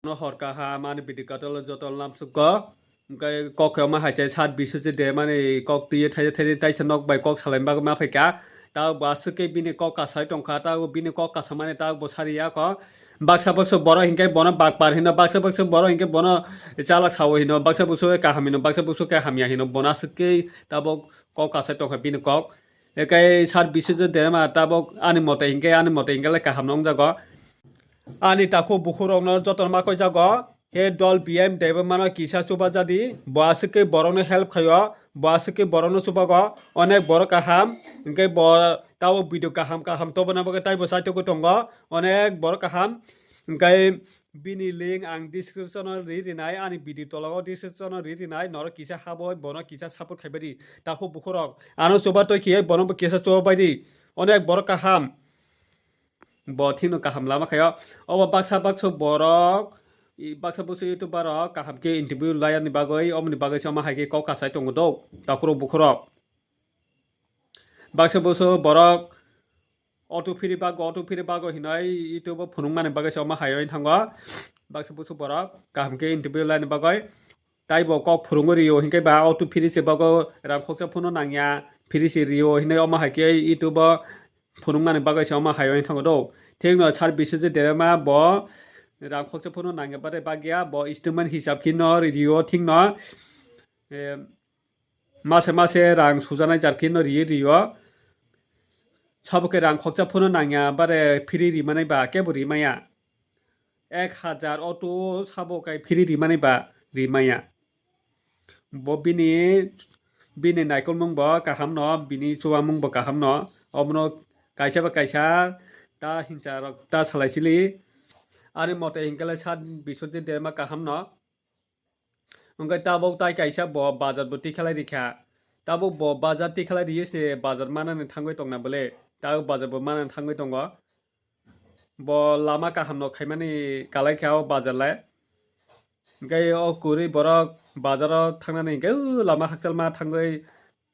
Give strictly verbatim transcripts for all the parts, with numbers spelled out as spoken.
No hor kaham ani video katalo joto lamsukgo. Hwnkhe kok khe omo hai se sat biswajit de mani kok twiwi thaisa thaisa taisa nok bai kok salaini bagwi ma phaikha. Tabok bo aswk khe bini kok kasai tongkha, tabok bini kok kasamani tabok bo sariya kho. Baksa baksa borok hinkhe bono bakpar hino, baksa baksa borok hinkhe bono chalak sao hino, baksa busu khe kaham hino, baksa busu khe hamya hino, bono aswk khe tabok kok kasai tongkha bini kok. Ekai sat biswajit de ma tabok ani mote hinkhe, ani mote hinkhe le kaham no wngjago. Ani takhuk bukhuk rokno jotono ma koijago. He dol B M Debbarma no kisa chuba jadi, bo aswk khe borokno help khaio, bo aswk khe borokno chubago, onek borok kaham, hinkhe bo tabok video kaham kaham tobona bagwi taibo chaitugwi tongo, onek borok kaham, hinkhe bini link ang description o ri rinai, ani video tolao description o ri rinai, norok kisa haboi bono kisa support khaibai di, takhuk bukhuk rok ano chuba twi khiye bono bo kisa chuba bai di, onek borok kaham. Bo thikno kaham lama khaio. Obo baksa baksa borok, i baksa baksa YouTuber rok kaham khe interview laiyani bagwi, omoni bagwi se omo hai khe kok kasai tongo do, takhurok bukhurok. Baksa baksa borok auto phiri bago, auto phiri bago hinwi YouTube o phunukmani bagwi se omo hai wng thango. Baksa baksa borok kaham khe interview laiyani bagwi. Taibo kok phurungwi rio hinkhe ba auto phiri se bago rang khoksa phano nangya, phiri se rio hinwi omo hai khe YouTube o phunukmani bagwi se omo hai wng thango do. Thikno sir Biswajit Debbarma bo rang khoksa phano nangya bade bagya, bo statement hisab khe no rio thikno, eh, mase mase rang sujanai jar khe no riwi rio. Sabo khe rang khoksa phano nangya bade phiri rimani ba kebo rimaya. Ek hajar auto sabo kai phiri rimani ba rimaya. Bo bini, bini naikolmung bo kaham no, bini chuamung bo kaham no. Omono kaisa ba kaisa ta hinsa rok ta salai sili. Ani mote hinkhe le sat Biswajit Debbarma kaham no. Hwnkhe tabok tai kaisa bo bazar bo tikhalai rikha. Tabok bo bazar tikhalai riye se bazar manani thangwi tongna bole. Tabok bazar bo manani thangwi tongo. Bo lama kaham no khaimani kalai kha o bazar le. Hwnkhe o kwrwi borok bazaro thangnani hwnkhe o lama hakchalma thangwi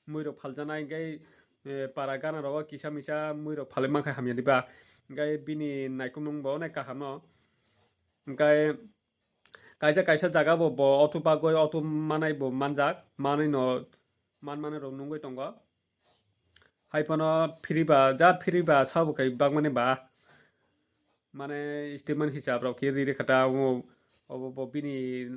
muirok phaljanai hwnkhe, eh, para gana rogo kisa misa muirok phalwi mankha hamya diba. Hwnkhe bini naikolmung bo onek kaham no. Hwnkhe kaisa kaisa jaga bo, bo auto bagwi auto manai bo manjak, manwi no man manai rok nungwi tongo. Hai phano phiri ba, jat phiri ba sabo kai bagmani ba. Mane statement hisab rok khe ri rikha ta omo, obo bo bini,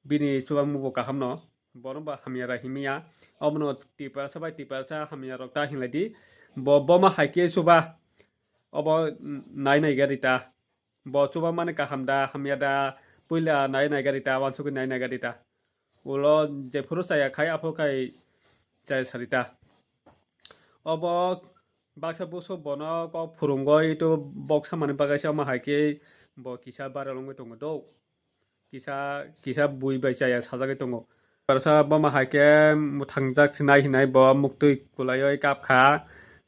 bini chubamu bo kaham no. Bono ba hamya ra himya. Omono Tiprasa bai Tiprasa hamya rok ta hinlai di. Bo, bo ma hai khe chuba. Obo nai nai gari ta. Bo chuba mani kaham da, hamya da, puila nai nai gari ta, wansugwi nai nai gari ta. Ulo jephuru chaya khai, aphuru khai chaya sari ta. Obo baksa busu bono kok phurungwi to boksa mani bagwi se omo hai khe bo kisa baralangwi tongo do. Kisa, kisa bui bai chaya sajagwi tongo. Tiprasa boma hai khe mwthangjak sinai hinai bo muktwi kwlaiwi kap kha.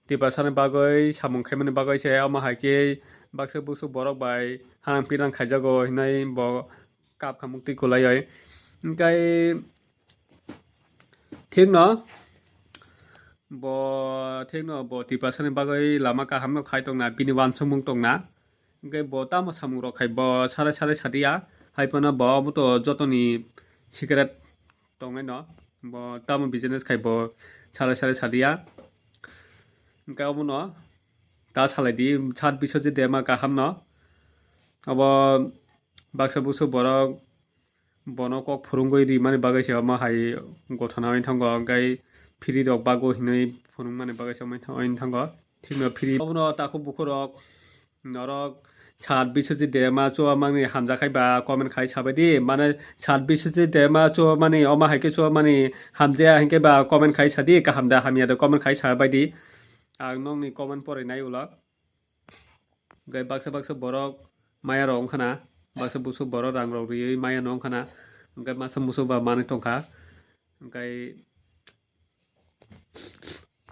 Tiprasani bagwi samung khaimani bagwi se omo hai khe baksa busu borok bai hanang pinang khaijago hinai bo kap kha muktwi kwlaiwi. Hwnkhe thikno bo, thikno bo Tiprasani bagwi lama kaham no khai tongna, bini wansukmung tongna. Hwnkhe bo tamo samung rok khai bo sarai sarai sadiya. Hai phano bo obo to jotoni secret tongnai no. Bo tamo business khai bo sarai sarai sadiya. Hwnkhe obono ta salai di, sat Biswajit Debbarma kaham no. Obo baksa busu borok bono kok phurungwi rimani bagwi se omo hai gothana oi thango, hwnkhe phiri rok bago hinwi phunukmani bagwi se omo oi thango. Thikno phiri obono takhuk bukhuk rok norok sat Biswajit Debbarma chuba mani hamjak khai ba comment khai sabai di, mane sat Biswajit Debbarma chuba mani omo hai khe chuba mani hamjaya hinkhe ba comment khai sadi, kaham da hamya da comment khai sabai di, ang nokni comment porinai ulo. Hwnkhe baksa baksa borok maya rok wngkhana, baksa busu borok rang rok riwi maya no wngkhana, hwnkhe masa musu ba manwi tongkha, hwnkhe